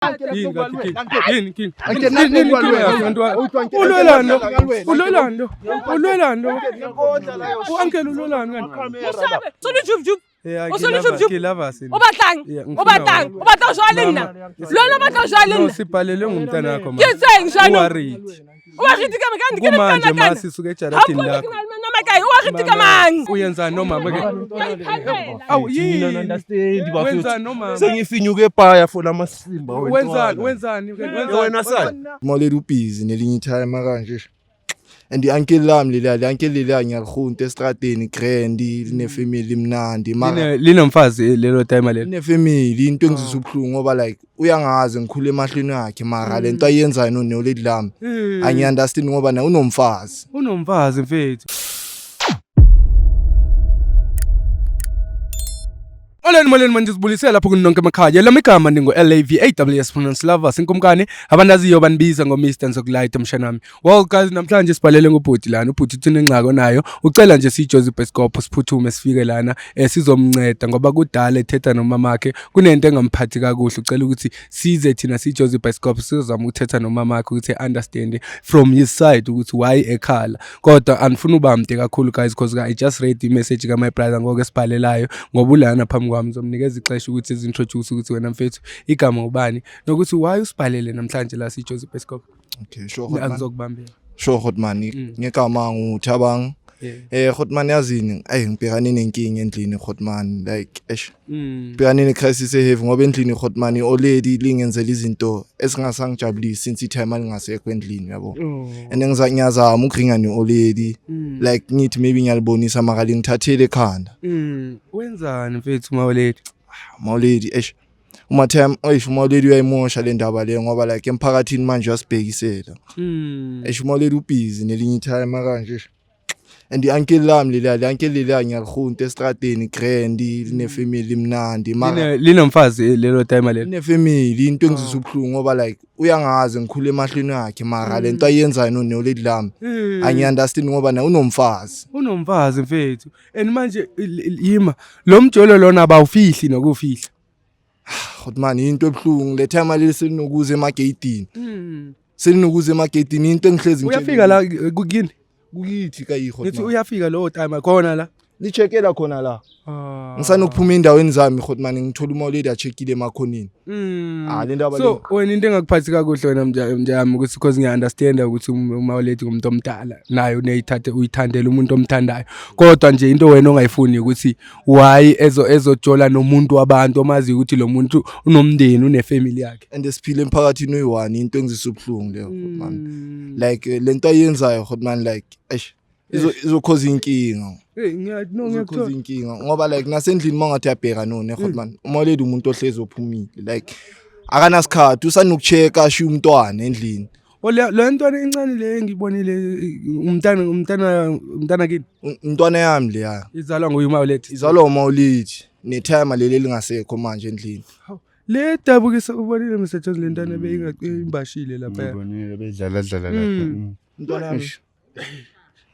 Yini kathi king? Yini king? Yini yini king yabantu? Ulwelani lo? Ulwelani lo? Ulwelani lo? U-uncle ulwelani kanti? Solo jub jub. Yeah, O solo jub jub. ke lava sini. O batlang? Yeah, O ngifuna batlang? wena. O batla ho jwa le nna? Mama, Le wena o batla ho jwa le No, nna? sibhalelwe ngumntanakho Ke mama. tseng jaanong? Worried. O wa riti ka mang? Ke le Kumanje mntana kana. masi suke Ha o ejaradini bone ke lakho. na le nama kae? O wa riti ka mang? Uyenzani nomama ke? Ke a iphatela. Awu yini? Understand bafethu. Wenzani nomama? Sengifinyuke ebhaya for lamasimba Wenzani? Wenzani? Wenzani? Wena sala. Maleli ubhizi nelinye i-time kanje. And i-uncle lami leliya, le uncle leliya ngiyalihunta estradeni grand, line-family imnandi mara Linomfazi lelo time lelo. line-family into engizwisa ubuhlungu ngoba like uyangazi ngikhule emahlweni akhe mara le nto ayenzayo no-lady lami angi-understand ngoba naye unomfazi. Unomfazi mfethu. Molweni molweni manje sibulisela lapho kunonke emakhaya. Lami igama ndingu LAVAWS pronounce lovers inkumkani abandaziyo banibiza ngo Mr Nzokulight mshana wami. Well guys namhlanje sibhalele ngobhuti lana ubhuti uthi unengxaki onayo ucela nje siyiJoseph Bioskop siphuthume sifike lana sizomnceda ngoba kudala ethetha nomamakhe kunento engamphathi kakuhle ucela ukuthi size thina siyiJoseph Bioskop sizozama ukuthetha nomamakhe ukuthi understand from his side ukuthi why ekhala kodwa andifuna uba mde kakhulu guys because I just read i-message ka my brother ngoku esibhalelayo ngoba ulana phambi kwami ngizomnikeza ixesha ukuthi ezi-introduce ukuthi wena mfethu igama ubani nokuthi why usibhalele namhlanje la siyiJoseph Bioskop. Okay, sure hotman. Angizokubambela. Sure hotman. Ngegama nguThabang. Hotman yazini, ayi ngibhekane nenkinga endlini hotman like eish. Ngibhekane ne-crisis e-heavy ngoba endlini hotman i-olady lingenzela izinto ezingasangijabulisi since i-time alingasekho endlini yabo. And ngiyazama ukuringa ne-olady like ngithi maybe ngiyalibonisa mara lingithathele ekhanda. Wenzani mfethu mawolady? Mawolady eish. Uma time eish umawolady uyayimosha le ndaba le ngoba like emphakathini manje uyasibhekisela. Eish umawolady ubhizi nelinye i-time kanje. And i-uncle lami leliya, le uncle leliya ngiyalihunta estradeni grand, line-family imnandi mara Linomfazi lelo time lelo. line-family into engizwisa ubuhlungu ngoba like uyangazi ngikhule emahlweni akhe mara le nto ayenzayo no-lady lami angi-understand ngoba naye unomfazi. Unomfazi mfethu. And manje yima lo mjolo lona abawufihli nokufihla. Hotman into ebuhlungu le time leli selinokuza emageyidini. Selinokuza emageyidini into engihlezi ngitshela Uyafika la kini? Kukithi kayiho. Ngithi uyafika lowo time khona la. Licheckela khona la. Ngisanokuphuma endaweni zami Hotman ngithola umawolady acheckile emakhoneni. Le ndaba So wena into engakuphathi kakuhle wena mnjami ukuthi because ngiya-understand ukuthi umawolady ngumuntu omdala naye uneyithathe uyithandela umuntu omthandayo. Kodwa nje into wena ongayifuni ukuthi why ezojola nomuntu wabantu omaziyo ukuthi lo muntu unomndeni unefamily yakhe. And siphile emphakathini oyi-one into engizwisa ubuhlungu leyo Hotman. Like le nto ayenzayo Hotman like eish izokhoza inkinga. Hey, no, Izokhoza ngiyakuthola. inkinga ngoba like nasendlini mangathi uyabheka none Hotman. Umawolady umuntu ohlezi ophumile like akanasikhathi usanokuchecka ashiye umntwana endlini. Le ntwana encane le engibonile umntana kini? Umntwana yami leya. Izalwa nguye umawolady. Izalwa umawolady netimer leli lingasekho manje endlini. Le dabukisa ubonile Mr Jones le ntwana imbashile lapha. Ngibonile bedlala dlala lapha. Umntwana yami.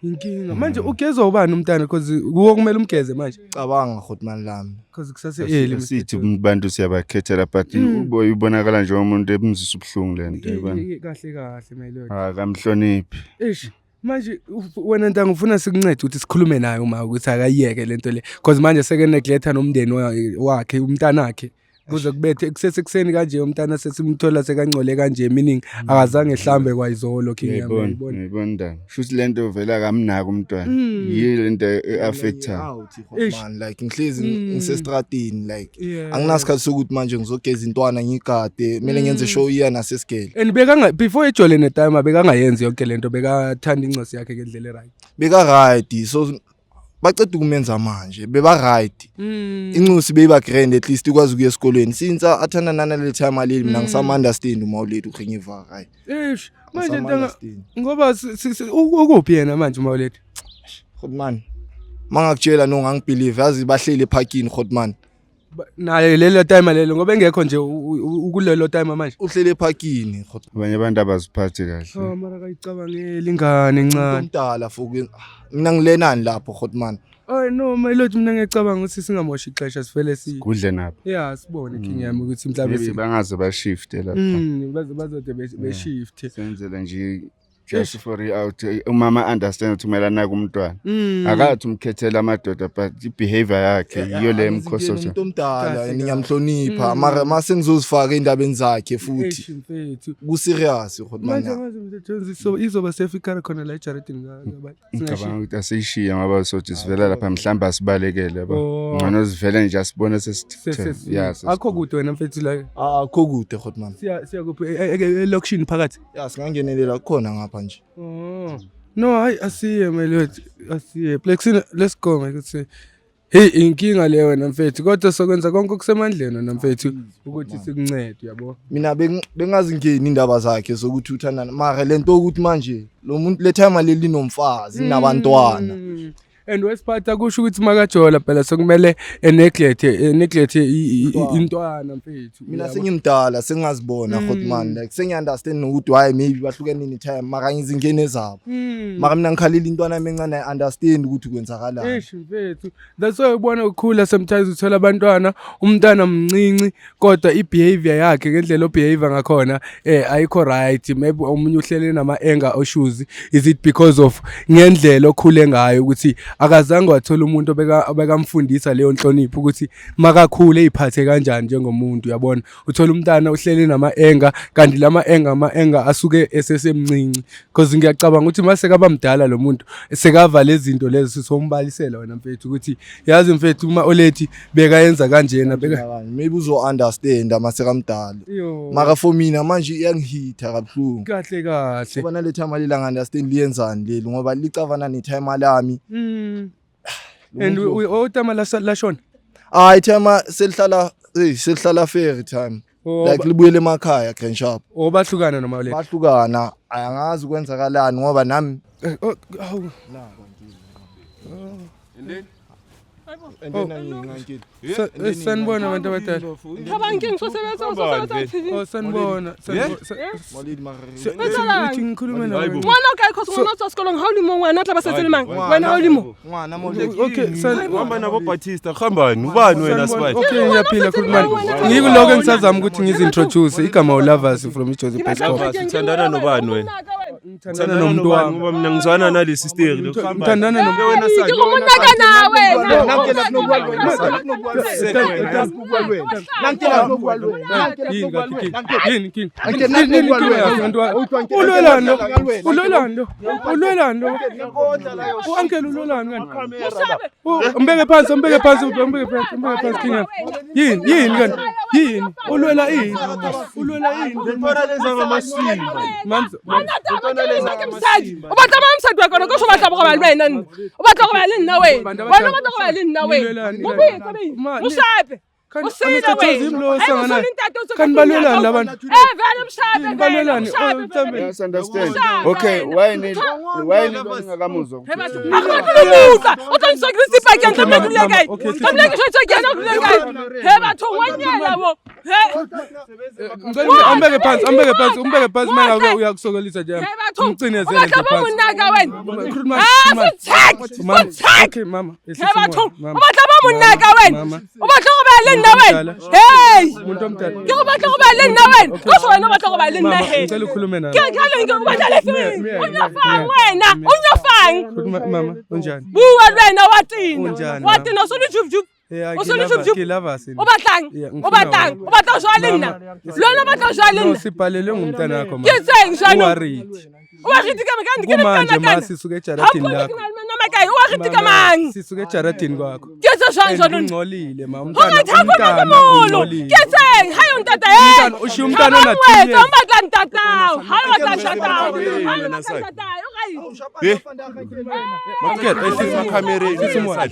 Inkinga. Manje ugezwa ubani umntana because kuwo kumele umgeze manje. Cabanga Hotman lami. Because kusase early. Mr. Sithi Jones. abantu siyabakhethela but uboy ubonakala njengomuntu emzisa ubuhlungu le nto yabona. Kahle kahle my lord. Akamhloniphi. Eish. Manje wena ntanga ufuna sikuncede ukuthi sikhulume naye uma ukuthi akayiyeke lento le because manje seke neglect nomndeni wakhe umntanakhe kuze kubethe kusesekuseni kanje umntana sesimthola sekangcole kanje meaning akazange ehlambe kwayizolo king yami Uyayibona, uyayibona. uyayibona ndaba. Shuthi le nto vele akamnaki umntwana. Yiyo le nto e-affectayo. Out Hotman like ngihlezi ngisestradini like Yeah. anginasikhathi sokuthi manje ngizogeza intwana ngigade kumele ngenze show iya nasesigele. And before ejole netime bekangayenzi yonke lento bekathanda incosi yakhe ngendlela right. Beka right so baceda ukumenza manje beba right. Incosi beyiba grand at least ikwazi ukuya esikolweni since athanda nana le time aleli mina ngisam understand umawolady ukringiva right. Eish manje Ngisam ntanga understand. ngoba ukuphi yena manje umawolady? Hotman mangakutshela no ngangibelieve yazi bahleli eparkini Hotman. Naye lelo time lelo ngoba engekho nje ukulelo time manje. Uhlele ephakini. Abanye abantu abaziphathi kahle. Oh, mara kayicabangeli ingane encane. Umdala for mina ngilenani lapho Hotman. Oh no, my lord, mina ngiyacabanga ukuthi singamoshi ixesha, sivele si Kudle nabo. Yeah, sibone king yami ukuthi mhlawumbe Maybe bangaze bashifte lapha. Bazode beshifte. Senzela nje just for i-out. Umama understand ukuthi kumele anake umntwana. Akathi umkhethela amadoda, but i-behavior yakhe yiyo le emkhosoja. Umuntu omdala Kahle, and ngiyamhlonipha, mara mase ngizozifaka endabeni zakhe futhi. Eish, mfethu. Ku serious Hotman. Manje manje Mr Jones, so izoba safe ikhara khona la ejaradini ngabantu. Ngicabanga ukuthi asiyishiye ngoba sothi sivela lapha mhlawumbe asibalekele yabo. Oh. Ngcono sivele nje asibone sesithe. Yeah. Akho kude wena mfethu la. Akho kude Hotman. Siya kuphi elokishini phakathi. Ya, singangenelela khona ngapha nje. Oh. No, hayi, asiye my lord, asiye. Plexina, let's go my good. Hey, inkinga le wena mfethu, kodwa sokwenza konke okusemandleni wena mfethu ukuthi sikuncede, uyabo. Mina bengazingeni indaba zakhe zokuthi uthandana, mara lento ukuthi manje lo muntu le time leli nomfazi nabantwana. And wesiphatha kusho ukuthi makajola phela sokumele eneglect intwana mfethu. Mina uyabo? sengimdala, sengingazibona Hotman, like sengiunderstand nokuthi why maybe bahlukene in time, mara ngizingene zabo. Mara mina ngikhalila intwana yami encane, I understand ukuthi kwenzakalani. Eish mfethu, that's why ubona ukhula sometimes uthola abantwana, umntwana mncinci kodwa i-behavior yakhe ngendlela obehavior ngakhona ayikho right. Maybe omunye uhlele nama anger issues, is it because of ngendlela okhule ngayo ukuthi akazange wathola umuntu obekamfundisa leyo nhlonipho ukuthi makakhule iphathe kanjani njengomuntu, uyabona. Uthola umntana uhlele nama anger, kanti lama anger ama anger asuke esesemncinci, because ngiyacabanga ukuthi mase kabamdala lo muntu sekava lezi zinto lezi sombalisela wena mfethu ukuthi yazi mfethu uma olethi bekayenza kanjena beka Maybe uzo understand amasekamdala. Yo. Mara for mina manje iyangihitha kabuhlungu. Kahle kahle. Ngoba nale time leli angi-understand liyenzani leli, ngoba licavana ne-time lami. And utama lashona. Hayi, time selihlala, hey, selihlala fair time. Oh, Like libuyele emakhaya grand sharp. Obahlukana noma olethi. Bahlukana, angazi kwenzakalani ngoba nami Oh, hawu. And then angingangile. Sanibona abantu abadala. Thabang, ke eng so sebetsa, o so sebetsa TV? Oh, sanibona. Moledi mara. Uthi ngikhulume nawe. Ngwana o kae? Cause ngwana o tswa sekolong, ha o le mo, ngwana o tla ba setse le mang? Wena ha o le mo. Ngwana moledi. Okay, Uhamba nabo Batista, kuhambani? Ubani wena sanibona. Sibali? Okay, ngiyaphila khulumani. Ngikuloko engisazama ukuthi ngizintroduce, igama uLovers from iJoseph Best. Uthandana nobani wena? Ngithandana nomuntu wami. Ngoba mina ngizwana nalesi steri lo. Ngithandana nomuntu Wena Ke go monna ka na wena. Yini kanti king? Yini king? Yini king yabantu? Ulwelani lo? Ulwelani lo? Ulwelani lo? U-uncle ulwelani kanti? Umbeke phansi, umbeke phansi, umbeke phansi, umbeke phansi king yami. Yini? Yini kanti? Yini? Ulwela ini? Ulwela ini? Lentwana leza ngamasimba. Mamzo. Ke mosadi. O batla mang mosadi wa kona? Ko so batla go ba le wena nna. O batla go ba le nna wena. Wena o batla go ba le nna wena. Mo betse be. Mo shape. Kanti O sele Mr. wena. Jones lo Ai, osangana. o sele ntate, o tswe ka Kanti tlung balwelani ya la ka. bantu? Vele mshape Yini vele, balwelani? mshape Oh, mhlambe. vele. Yes, understand. Ushaka Okay, wena. why need ungakamuzwa He batho, a go batle go utlwa. O tlo ntshwa ke le sepakeng, tlamehile ke dule kae? Okay, Tlamehile ke jwetswe ke yena o dule kae? He batho, wa nyela bo. He. Ngicela umbeke phansi, umbeke phansi, umbeke phansi manje Mwatle. uyakusokolisa nje. He batho, o Umcinezele batla nje bo phansi. monna ka wena. Khuluma. Ah, khuluma. futsek, Mama, futsek. Okay, mama. He batho, o Mama. batla bo monna ka wena. Mama. O batla go ba le nna wena. Hey. Umuntu omdala. Ke go batla go ba le nna wena. Ko so wena o batla go ba le nna Mama, he. ngicela ukhulume nami. Ke ka leng ke o batla le feng? Mia, O Mia, nyafang Mia. wena? O nyafang? Khuluma mama, unjani? Bua le wena wa tina. Unjani, Wa mama? tina o so le jup jup. Yeah, O so le jup jup. ke lovers. O batlang? Yeah, O ngifuna batlang? wena. O batla ho jwa le nna? Le wena o batla ho jwa le No, nna? sibhalelwe ngumntanakho Ke tseng jaanong? Worried. O wa riti ka mang? Ke le Kumanje mntana ma kana. sisuke Ha ejaradini o lakho. ke na le nama kae? O wa riti ka mang? Sisuke ejaradini kwakho. Ke tse jwang And jwanong? ungcolile ma Ho umntana. re thako ke Umntana molo. ungcolile. Ke tseng? Ha yo ntata eh. Umntana- ushiya umntana ona two years. O batla ntatao. Ha o batla ntatao. Ha o batla ntatao. right. Uncle, Ehlisa ekhamereni. Ehlisa umoya.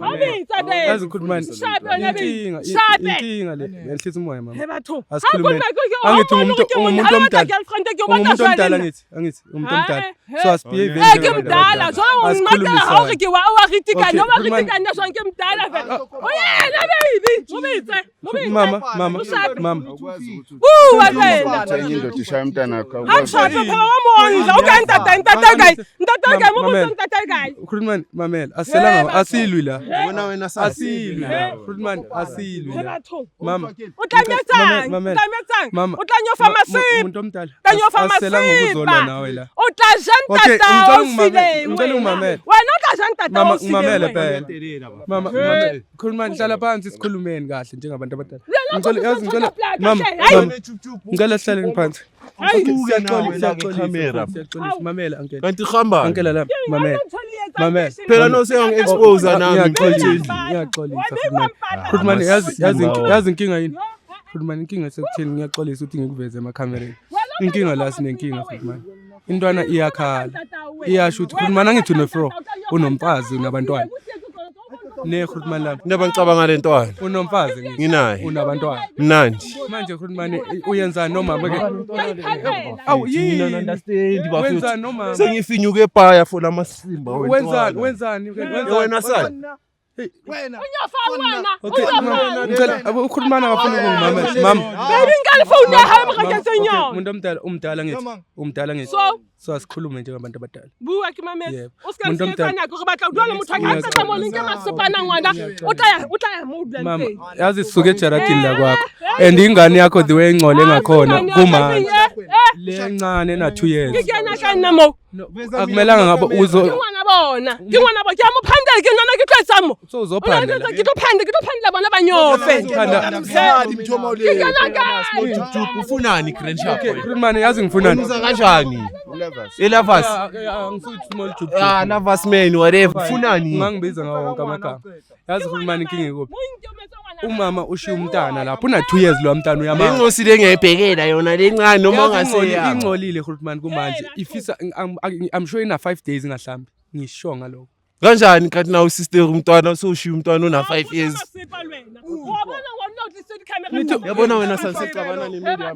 O bitsa teng. Yazi Khulumani. Shape yona baby. Inkinga, Shape. inkinga le. Ehlisa umoya mama. He batho. Asikhulumeni. Ha ke Angithi umuntu ungumuntu omdala. Girlfriend ke o batla Ungumuntu jwang omdala le nna? ngithi, angithi umuntu omdala. Eh, So asibehave. Eh, ke mdala jwale o nmatela ha o re ke wa o wa ritikane, Okay, o wa Khulumani. ritikane jwang ke mdala fela. O yena baby, o bitse, o bitse. Mama, mama, O shape. mama. Bua le wena. Uthenye indoda ishaya umntana wakho. Ha nshape phela wa mondla, o kae ntate, ntate o kae? Ntate o kae? Mo botse ntate o kae? Khulumani, mamela. Asiselanga, Hey, asilwi la. Wena wena sasa. Asilwi la. Khulumani, asilwi He la. bathong. Mama. O tla nyetsang? O Mamela. tla nyetsang? Mama. O tla nyofa masipa. Umuntu omdala. Tla nyofa Asiselanga ukuzolwa masipa. nawe la. O tla ja Okay, ntata ngicela o ungimamele, sileng ngicela wena. ungimamele. Wena o tla ja ntata Mama, o sileng ngimamele wena. phela. Mama, mama, khulumani hlala phansi sikhulumeni kahle njengabantu abadala. Lena Ngicela nkosi yazi ngicela usuthatha mama, plaka, hayi. mama, ngicela sihlaleni phansi. Hayi. Okay, siyaxolisa, Uke nawe la siyaxolisa, ngekhamera. siyaxolisa. Mamela uncle. Kanti hamba. Uncle la, mamela. Mamela. Phela no seyangi-expose nami. Ngiyaxolisa, ngixolile. ngiyaxolisa. Khulumani. Khulumani yazi yazi yazi inkinga yini? Khulumani inkinga sekutheni ngiyaxolisa ukuthi ngikuveze emakhamereni. Inkinga la sinenkinga Khulumani. Intwana iyakhala. Iyasho ukuthi Khulumani angithi une-fro, unomfazi unabantwana. Ne Khulumani lami. Indaba ngicabanga le ntwana. Unomfazi ngithi. Nginaye. Unabantwana. Mnandi. Manje Khulumani uyenzani nomama ke? Awu Mina yini? understand bafethu. Wenzani nomama? Sengifinyuke ebhaya for lamasimba Wenzani wenzani wenzani? Wena sani. Wena. Unyofa wena. Okay, Unyofa. ngicela ukhulumana akafuni ukungimamela. Mama. Baby nka le phone ya hae mo reketseng Okay, yona. umuntu omdala umdala ngithi. Umdala ngithi. So So asikhulume njengabantu abadala. bua ke mametse. Yebo. O ska Muntu se omdala. tsana ke batla o dula le motho a ka tsa mo leng ke masepana ngwana. O tla ya mo o dulang Mama, teng. yazi sisuke ejaradini la kwakho. And ingane yakho the way ingcole ngakhona kumanje. Le encane na 2 Ke years. kena ka nna mo. Akumelanga ngabe uzo Ke ngwana bona. Ke ngwana bona. Ke a mo phandela ke nna ke tlo etsang mo. so uzophanda la. Ke tlo phandela, ke tlo phandela bona ba nyofe. Msadi mthoma ule. Ke kena kae? Ufunani grand sharp? Okay, Khulumani yazi ngifunani. Unuza kanjani? Lovers. Elavas. Angisuthi small jup. Ah, Lavas man whatever. Ufunani? Ungangibiza ngawo wonke amagama. Yazi Khulumani inkinga ikuphi? Mo nkemetse ngwana. Umama ushiya umntana lapho una 2 years lo mntana uyamama. Lengosi lengiyayibhekela yona lencane noma Yazi ungaseyami. ingcolile Khulumani kumanje. Ifisa I'm sure ina 5 days ingahlambi. Ngisho ngalokho. Kanjani kanti nawe sister umntwana usoshiya umntwana ona 5 years. Masipa le wena. Wa bona ngwana o tlisitse di-camera. Yabona wena sasicabana ne-media.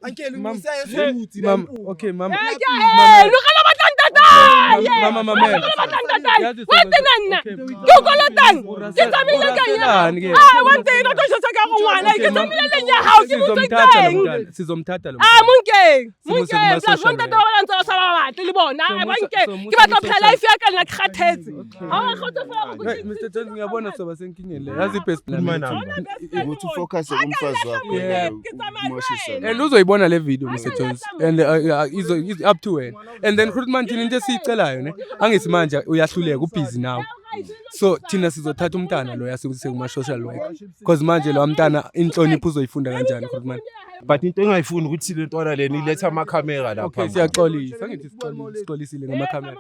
Uncle usesuthi. Mama, okay mama. Eh, ke a heno, re lo batla ntatae. Mama, mamela. Re lo batla ntatae. Yazi Wa tena nna. Okay. Ke o kolotang. Ke tsamaile ka eng ya hao? Urasela- Ah, wa ntena, o tlo jwetsa ka gore ngwana, ke Okay, mama. tsamaile leng ya hao, ke Sizomthatha lo motswetseng. mntana. Sizomthatha lo Ah, mntana. monkeng. Simuse Monkeng, kuma plus bo social ntate ba bona ntse ba sa ba batle le bona. Ah, ba nke. somusa Ke batla ho ku phela social- life ya ka nna ke kgathetse. Ha wa kgotsofala hore Hey, Mr. Jones ngiyabona soba senkingeni le. Yazi best plan. Khuluma nami. Ukuthi ufocus kumfazi wakho. Yeah. Umoshisa. And uzoyibona le video Mr Jones and izo is up to wena. And then Khulumani thina into esiyicelayo ne angithi manje uyahluleka ubusy now. So thina sizothatha umntana lo yasikuse kuma social worker because manje lo mntana inhlonipho uzoyifunda kanjani Khulumani. But into engayifuni ukuthi le ntwana lena iletha amakhamera lapha. Okay siyaxolisa angithi sixolisile ngamakhamera.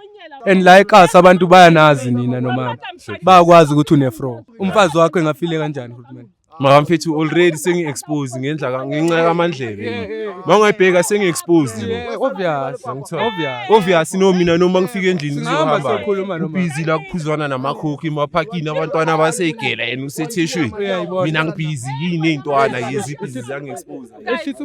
And la eKasi abantu bayanazi nina nomama. Bayakwazi ukuthi une-fro. Umfazi wakho engafile kanjani Khulumani? Mara mfethu already sengi-expose ngendla ngenxa kamandlebe. Mawungayibheka sengi-expose. Yeah, obvious. Obvious. Obvious no mina noma ngifika endlini Singahamba ngizohamba. siyokhuluma noma. Ubhizi la kuphuzwana namakhokhi emaphakini abantwana basegela yena usetheshweni. Uyayibona. Mina ngibhizi yini ey'ntwana yezi ibhizi zangi-expose.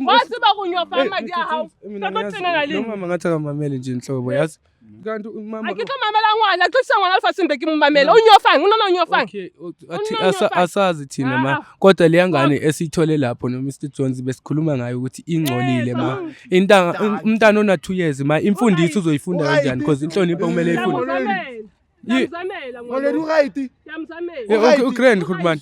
Wa tseba go nyofa madi a hao. Mina Ka tlo ngiyazi, tena le nna. nomama ngathi akamamele nje inhlobo yazi. Kanti umama A ke tlo mamela ngwana, ke tlo tlisa ngwana lefatsheng be ke mo mamele. O nyofang, o nona o nyofang. Okay, Unonyofa. asazi thina ma Ah. kodwa leya ngane esiyithole lapho no Mr Jones besikhuluma ngayo ukuthi ingcolile ma intanga umntana ona 2 years ma imfundiso uzoyifunda kanjani because inhlonipho kumele ifunde. Ngiyamzamela. Ngiyamzamela ngwana. Already right. Ngiyamzamela. Eh, okay, ugrand Khulumani.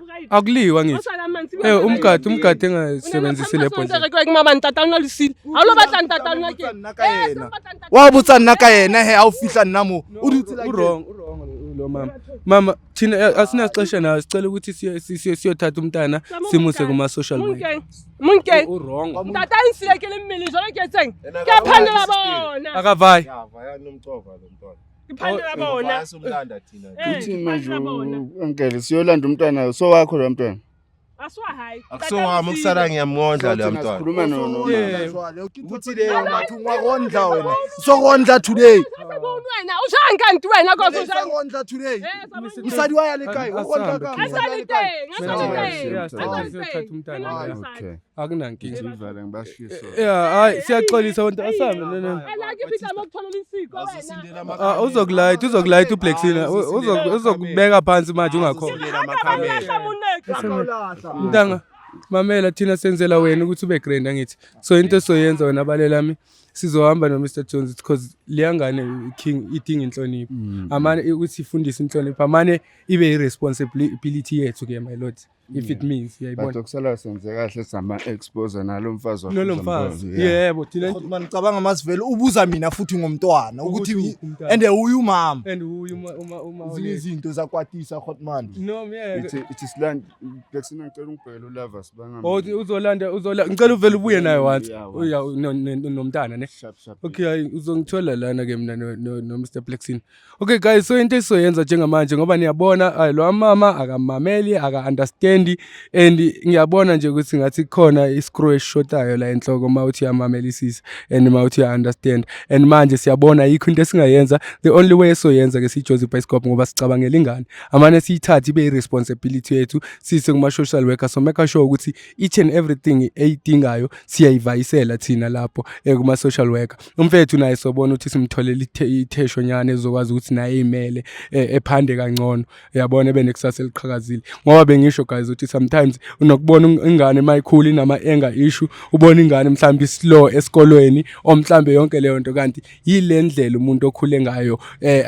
Uright. Akuliwa ngithi. O sala mantsibuya Eh fela. umgadi engasebenzisi le bondlela. bondlela. Ke mama ntata lona le sile. Ha o lo batla ntata lona ke. Nna ka yena. Wa botsa nna ka yena he ha o fihla nna mo. O dutse like Urong, urong lo mama. Mama thina asinaxesha nayo sicela ukuthi siyothatha umntana simuse kuma social worker. Monkeng. Monkeng. Urong. Ntata a nsile ke le mmele jwale ke etseng. Ke a phandela bona. Akavayi. Ke phandela bona. Somlanda thina. Eh, Uthi ke manje phandela bona. uncle siyolanda umntwana so wakho lo mntwana. Asiwa hayi. Akusowami ukusala ngiyamondla leya mntwana. Sikhuluma no no. Yeah. Ukuthi leyo ngathi ungakondla wena. Sokondla today. Aseboni wena, ushaya kanti wena kodwa ushaya. Sokondla today. Eh, sabona. Msadi waya lekhaya, ukondla Asambe. ka. Asali teng, asali Yeah, teng. Asali siyothatha teng. umntana. Okay. Akunankinga. Ngivale ngibashiso. Yeah, hayi siyaxolisa abantu asambe no no. Alaki fihla mokuthola isiko wena. Ah, uzokulayita uzokulayita uBlacksina uzokubeka phansi manje ungakhona. Abalahla muneke. Mntanga, mamela thina senzela wena ukuthi ube grand angithi. So into esizoyenza wena balelami sizohamba no Mr Jones because leyangane king idinga inhlonipho. Amane ukuthi ifundise inhlonipho, amane ibe i-responsibility yethu ke my lord if it means But uyayibona. okusala senze kahle sama expose nalo mfazi wakhe Nolo mfazi. uzambona, yeah. Yebo, thina Man cabanga masivele ubuza mina futhi ngomntwana Ukuthi ukuthi uphi umntwana. and uyu mama. And uyu uma Ezinye izinto zakwatisa Hotman. No, yeah. Ithi siland Blacksina ngicela ungibhekele uLovers bangam. Oh, uzolanda uzola ngicela uvele ubuye naye once. Yeah, Uya nomntana ne. Sharp sharp. Okay, hayi uzongithola lana ke mina no Mr Blackson. Okay guys, so into esizoyenza njengamanje ngoba niyabona hayi lo mama akamameli, aka understand and ngiyabona nje ukuthi ngathi kukhona iscrew esishotayo la enhloko uma uthi uyamamelisisa and uma uthi uya understand. And manje siyabona ayikho into esingayenza. The only way esizoyenza ke siyiJozi Bioscope ngoba sicabangela ingane. Amane siyithathe ibe i-responsibility yethu siyise kuma social worker so make sure ukuthi each and everything eyidingayo siyayivayisela thina lapho kuma social worker. Umfethu naye sobona ukuthi simtholele ithesho nyane ezokwazi ukuthi naye imele ephande kangcono uyabona ebe nekusasa eliqhakazile ngoba bengisho guys ukuthi sometimes unokubona ingane mayikhula inama anger issue, ubona ingane mhlawumbe slow esikolweni or mhlawumbe yonke leyo nto kanti yile ndlela umuntu okhule ngayo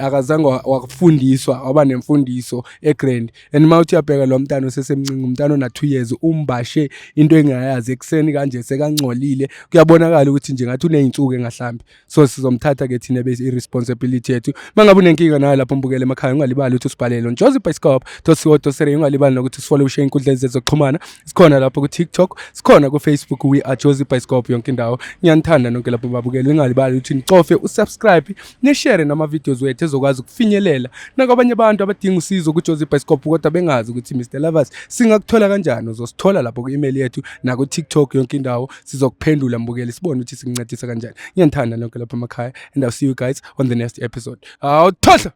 akazange wakufundiswa waba nemfundiso egrand. And mawuthi uyabheka lo mntana osesemncinci, umntana ona 2 years umbashe into engayazi ekuseni kanje sekangcolile, kuyabonakala ukuthi nje ngathi uneyinsuku engahlambi. So sizomthatha ke thina bese i-responsibility yethu. Mangabe unenkinga nayo lapho mbukele emakhaya ungalibali ukuthi usibhalele on josiebioscope.co.za, ungalibali nokuthi sifollow ushiye inkundla zezokuxhumana. Sikhona lapho ku TikTok, sikhona ku Facebook, we are Jozi Bioscope yonke indawo. Ngiyanithanda nonke lapho babukele, ungalibali ukuthi nicofe usubscribe nishare nama videos wethu ezokwazi ukufinyelela nakwabanye abantu abadinga usizo ku Jozi Bioscope kodwa bengazi ukuthi Mr Lovers singakuthola kanjani. Uzosithola lapho ku email yethu naku TikTok yonke indawo, sizokuphendula mbukeli sibone ukuthi sikuncedisa kanjani. Ngiyanithanda nonke lapho emakhaya and I'll see you guys on the next episode. Awuthohla.